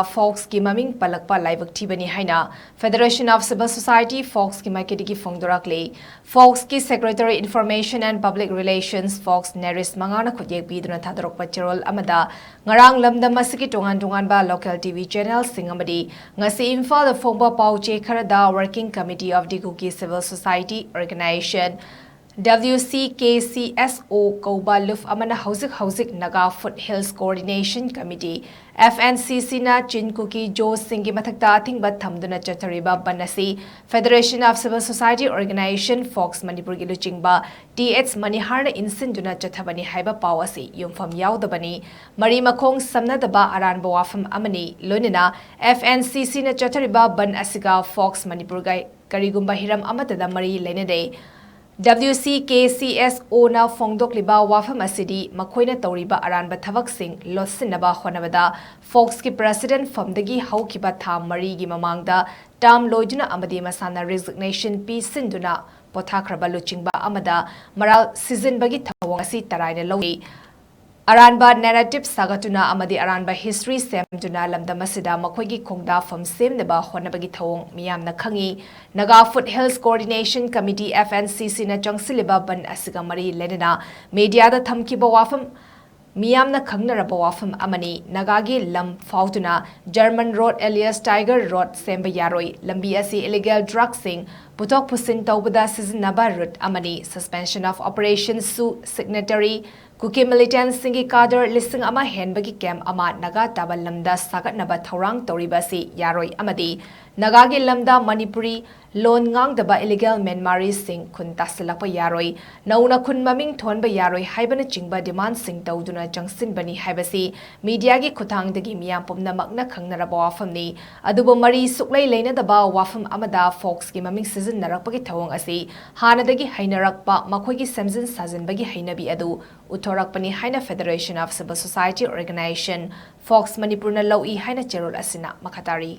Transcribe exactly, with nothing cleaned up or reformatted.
ꯐꯣꯛꯁꯀꯤ ꯃꯃꯤꯡ ꯄꯜꯂꯛꯄ ꯂꯥꯏꯕꯛ ꯊꯤꯕꯅꯤ ꯍꯥꯏꯅ Federation of Civil Society, ꯐꯣꯛꯁꯀꯤ ꯃꯥꯏꯀꯩꯗꯒꯤ ꯐꯣꯡꯗꯣꯔꯛꯂꯤ꯫ ꯐꯣꯛꯁꯀꯤ Secretary Information and Public Relations, FOCS Neris ꯃꯉꯥꯅ ꯈꯨꯠꯌꯦꯛ ꯄꯤꯗꯨꯅ ꯊꯥꯗꯣꯔꯛꯄ ꯆꯦꯔꯣꯜ ꯑꯃꯗ ꯉꯔꯥꯡ ꯂꯝꯗꯝ ꯑꯁꯤꯒꯤ ꯇꯣꯉꯥꯟ ꯇꯣꯉꯥꯟꯕ local T V channelꯁꯤꯡ ꯑꯃꯗꯤ ꯉꯁꯤ ꯏꯝꯐꯥꯜꯗ ꯐꯣꯡꯕ ꯄꯥꯎ ꯆꯦ ꯈꯔꯗ Working Committee of the Kuki Civil Society Organization, W C K C S O ꯀꯧꯕ ꯂꯨꯞ ꯑꯃꯅ ꯍꯧꯖꯤꯛ ꯍꯧꯖꯤꯛ Naga Foothills Coordination Committee, F N C Cꯅ ꯆꯤꯟ ꯀꯨꯀꯤ ꯖꯣꯁꯤꯡꯒꯤ ꯃꯊꯛꯇ ꯑꯊꯤꯡꯕ ꯊꯝꯗꯨꯅ ꯆꯠꯊꯔꯤꯕ ꯕꯟ ꯑꯁꯤ Federation of Civil Society Organization, fox ꯃꯅꯤꯄꯨꯔꯒꯤ ꯂꯨꯆꯤꯡꯕ ꯇꯤ ꯑꯦꯆ ꯃꯅꯤꯍꯥꯔꯅ ꯏꯟꯁꯤꯟꯗꯨꯅ ꯆꯠꯊꯕꯅꯤ ꯍꯥꯏꯕ ꯄꯥꯎ ꯑꯁꯤ ꯌꯨꯝꯐꯝ ꯌꯥꯎꯗꯕꯅꯤ꯫ ꯃꯔꯤ ꯃꯈꯣꯡ ꯁꯝꯅꯗꯕ ꯑꯔꯥꯟꯕ ꯋꯥꯐꯝ ꯑꯃꯅꯤ꯫ ꯂꯣꯏꯅꯅ F N C Cꯅ ꯆꯠꯊꯔꯤꯕ ꯕꯟ ꯑꯁꯤꯒ ꯐꯣꯛꯁ ꯃꯅꯤꯄꯨꯔꯒ ꯀꯔꯤꯒꯨꯝꯕ ꯍꯤꯔꯝ ꯑꯃꯠꯇꯗ ꯃꯔꯤ ꯂꯩꯅꯗꯦ꯫ W C K C S Oꯅ ꯐꯣꯡꯗꯣꯛꯂꯤꯕ ꯋꯥꯐꯝ ꯑꯁꯤꯗꯤ ꯃꯈꯣꯏꯅ ꯇꯧꯔꯤꯕ ꯑꯔꯥꯟꯕ ꯊꯕꯛꯁꯤꯡ ꯂꯣꯠꯁꯤꯟꯅꯕ ꯍꯣꯠꯅꯕꯗ ꯐꯣꯛꯁꯀꯤ president ꯐꯝꯗꯒꯤ ꯍꯧꯈꯤꯕ ꯊꯥ ꯃꯔꯤꯒꯤ ꯃꯃꯥꯡꯗ term ꯂꯣꯏꯗꯨꯅ ꯑꯃꯗꯤ ꯃꯁꯥꯅ resignation ꯄꯤꯁꯤꯟꯗꯨꯅ ꯄꯣꯊꯥꯈ꯭ꯔꯕ ꯂꯨꯆꯤꯡꯕ ꯑꯃꯗ ꯃꯔꯥꯜ ꯁꯤꯖꯤꯟꯕꯒꯤ ꯊꯧꯑꯣꯡ ꯑꯁꯤ ꯇꯔꯥꯏꯅ ꯂꯧꯏ꯫ ꯑꯔꯥꯟꯕ narrative ꯁꯥꯒꯠꯇꯨꯅ ꯑꯃꯗꯤ ꯑꯔꯥꯟꯕ history ꯁꯦꯝꯗꯨꯅ ꯂꯝꯗꯝ ꯑꯁꯤꯗ ꯃꯈꯣꯏꯒꯤ ꯈꯣꯡꯗꯥꯐꯝ ꯁꯦꯝꯅꯕ ꯍꯣꯠꯅꯕꯒꯤ ꯊꯧꯑꯣꯡ ꯃꯤꯌꯥꯝꯅ ꯈꯪꯏ꯫ Naga Foothills Coordination Committee, F N C Cꯅ ꯆꯪꯁꯤꯜꯂꯤꯕ ꯕꯟ ꯑꯁꯤꯒ ꯃꯔꯤ ꯂꯩꯅꯅ mediaꯗ ꯊꯝꯈꯤꯕ ꯋꯥꯐꯝ ꯃꯤꯌꯥꯝꯅ ꯈꯪꯅꯔꯕ ꯋꯥꯐꯝ ꯑꯃꯅꯤ꯫ ꯅꯥꯒꯥꯒꯤ ꯂꯝ ꯐꯥꯎꯗꯨꯅ German Road alias Tiger Road ꯁꯦꯝꯕ ꯌꯥꯔꯣꯏ꯫ ꯂꯝꯕꯤ ꯑꯁꯤ illegal drugꯁꯤꯡ ꯄꯨꯊꯣꯛ ꯄꯨꯁꯤꯟ ꯇꯧꯕꯗ ꯁꯤꯖꯤꯟꯅꯕ route ꯑꯃꯅꯤ꯫ Suspension of Operationsꯁꯨ signatory Kuki militantꯁꯤꯡꯒꯤ cadre ꯂꯤꯁꯤꯡ ꯑꯃ ꯍꯦꯟꯕꯒꯤ camp ꯑꯃ ꯅꯥꯒꯥ ꯇꯥꯕ ꯂꯝꯗ ꯁꯥꯒꯠꯅꯕ ꯊꯧꯔꯥꯡ ꯇꯧꯔꯤꯕ ꯑꯁꯤ ꯌꯥꯔꯣꯏ ꯑꯃꯗꯤ ꯅꯥꯒꯥꯒꯤ ꯂꯝꯗ ꯃꯅꯤꯄꯨꯔꯤ ꯂꯣꯟ ꯉꯥꯡꯗꯕ illegal Myanmarese ꯁꯤꯡ ꯈꯨꯟ ꯇꯥꯁꯤꯜꯂꯛꯄ ꯌꯥꯔꯣꯏ, ꯅꯧꯅ ꯈꯨꯟ ꯃꯃꯤꯡ ꯊꯣꯟꯕ ꯌꯥꯔꯣꯏ ꯍꯥꯏꯕꯅꯆꯤꯡꯕ demandꯁꯤꯡ ꯇꯧꯗꯨꯅ ꯆꯪꯁꯤꯟꯕꯅꯤ ꯍꯥꯏꯕꯁꯤ mediaꯒꯤ ꯈꯨꯠꯊꯥꯡꯗꯒꯤ ꯃꯤꯌꯥꯝ ꯄꯨꯝꯅꯃꯛꯅ ꯈꯪꯅꯔꯕ ꯋꯥꯐꯝꯅꯤ꯫ ꯑꯗꯨꯕꯨ ꯃꯔꯤ ꯁꯨꯛꯂꯩ ꯂꯩꯅꯗꯕ ꯋꯥꯐꯝ ꯑꯃꯗ ꯐꯣꯛꯁꯀꯤ ꯃꯃꯤꯡ ꯁꯤꯖꯤꯟꯅꯔꯛꯄꯒꯤ ꯊꯧꯑꯣꯡ ꯑꯁꯤ ꯍꯥꯟꯅꯗꯒꯤ ꯍꯩꯅꯔꯛꯄ ꯃꯈꯣꯏꯒꯤ ꯁꯦꯝꯖꯤꯟ ꯁꯥꯖꯤꯟꯕꯒꯤ ꯍꯩꯅꯕꯤ ꯑꯗꯨ ꯎꯠꯊꯣꯔꯛꯄꯅꯤ ꯍꯥꯏꯅ Federation of Civil Society Organization, fox ꯃꯅꯤꯄꯨꯔꯅ ꯂꯧꯏ ꯍꯥꯏꯅ ꯆꯦꯔꯣꯜ ꯑꯁꯤꯅ ꯃꯈꯥ ꯇꯥꯔꯤ꯫